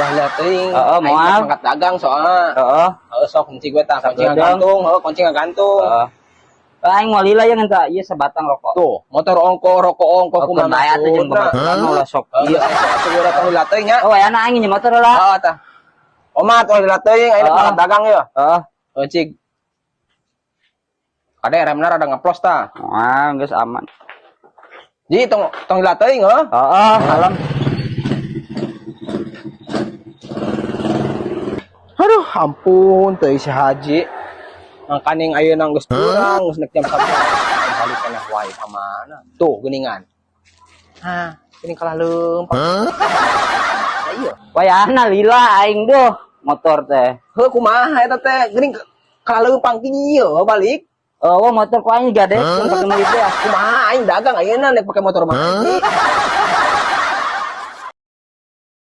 Ulah lila teuing. Heeh, Aing moal. mangkat dagang soalnya. Heeh. Heeh, sok kunci gue tah, kunci Sakedeung. Ngagantung, heeh, kunci ngagantung. Heeh. Aing mau lila yang entah ieu sebatang rokok. Tuh, motor ongko, rokok ongko, Oh, kumaha aya teh jeung maksudna? babaturan ulah sok. Iya, sok atuh geura tong lila teuing nya. Oh, ayana aing nyewa motor lah. Heeh, tah. Omat, ulah lila teuing, aing mangkat dagang ya. Heeh. Oh, cik. Kade remna rada ngeplos tah. Wah, geus aman. Ji, tong tong lila teuing heuh. Heeh, kalem. Aduh, ampun teuing si Haji. Mangkaning ayeuna geus kurang, geus nek jam 1. Balik keneh wae ka mana? Tuh, geuningan. Hah, geuning kalah leumpang. Iya. Wayahna lila aing duh motor teh. Heuh, kumaha eta teh? Geuning kalah leumpang kieu balik. Oh, motor ku aing gadekeun pake meuli teh. Kumaha aing dagang ayeuna nek pake motor mah.